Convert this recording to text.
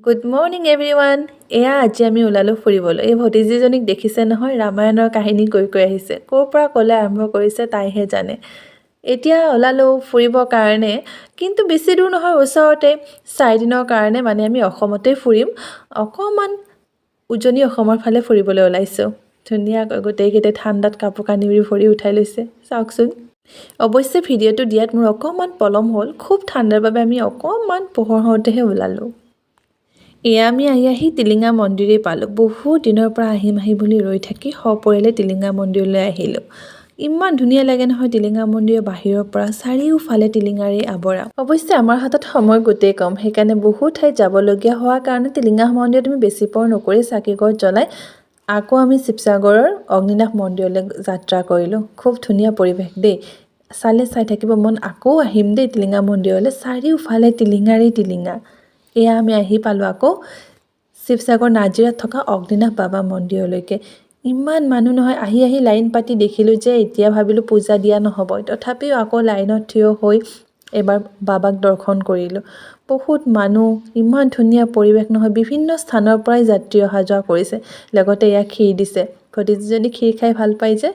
Good morning everyone. এয়া আজি আমি ওলালোঁ ফুৰিবলৈ। এই ভতিজীজনীক দেখিছে নহয়, ৰামায়ণৰ কাহিনী কৈ কৈ আহিছে। ক'ৰ পৰা ক'লে আৰম্ভ কৰিছে তাইহে জানে। এতিয়া ওলালোঁ ফুৰিবৰ কাৰণে, কিন্তু বেছি দূৰ নহয়, ওচৰতে। 4 দিনৰ কাৰণে মানে আমি অসমতে ফুৰিম। অকণমান উজনি অসমৰ ফালে ফুৰিবলৈ ওলাইছোঁ। ধুনীয়াকৈ গোটেইকেইটাই ঠাণ্ডাত কাপোৰ কানি ভৰি উঠাই লৈছে, চাওকচোন। অৱশ্যে ভিডিঅ'টো দিয়াত মোৰ অকণমান পলম হ'ল। খুব ঠাণ্ডাৰ বাবে আমি অকণমান পোহৰ হওঁতেহে ওলালোঁ। এয়া আমি আহি আহি টিলিঙা মন্দিৰেই পালোঁ। বহুত দিনৰ পৰা আহিম আহিম বুলি ৰৈ থাকি সপৰিয়ালে টিলিঙা মন্দিৰলৈ আহিলোঁ। ইমান ধুনীয়া লাগে নহয় টিলিঙা মন্দিৰৰ বাহিৰৰ পৰা, চাৰিওফালে টিলিঙাৰেই আৱৰা। অৱশ্যে আমাৰ হাতত সময় গোটেই কম, সেইকাৰণে বহুত ঠাইত যাবলগীয়া হোৱাৰ কাৰণে টিলিঙা মন্দিৰত আমি বেছি পৰ নকৰি চাকি গছ জ্বলাই আকৌ আমি শিৱসাগৰৰ অগ্নিনাভ মন্দিৰলৈ যাত্ৰা কৰিলোঁ। খুব ধুনীয়া পৰিৱেশ দেই, চালে চাই থাকিব মন। আকৌ আহিম দেই টিলিঙা মন্দিৰলৈ। চাৰিওফালে টিলিঙাৰেই টিলিঙা। এয়া আমি আহি পালোঁ আকৌ শিৱসাগৰ নাজিৰাত থকা অগ্নিনাভ বাবা মন্দিৰলৈকে। ইমান মানুহ নহয়, আহি আহি লাইন পাতি দেখিলোঁ যে এতিয়া ভাবিলোঁ পূজা দিয়া নহ'ব। তথাপিও আকৌ লাইনত থিয় হৈ এবাৰ বাবাক দৰ্শন কৰিলোঁ। বহুত মানুহ, ইমান ধুনীয়া পৰিৱেশ নহয়। বিভিন্ন স্থানৰ পৰাই যাত্ৰী অহা যোৱা কৰিছে। লগতে এয়া ক্ষীৰ দিছে। ভতিজীজনী ক্ষীৰ খাই ভাল পায় যে।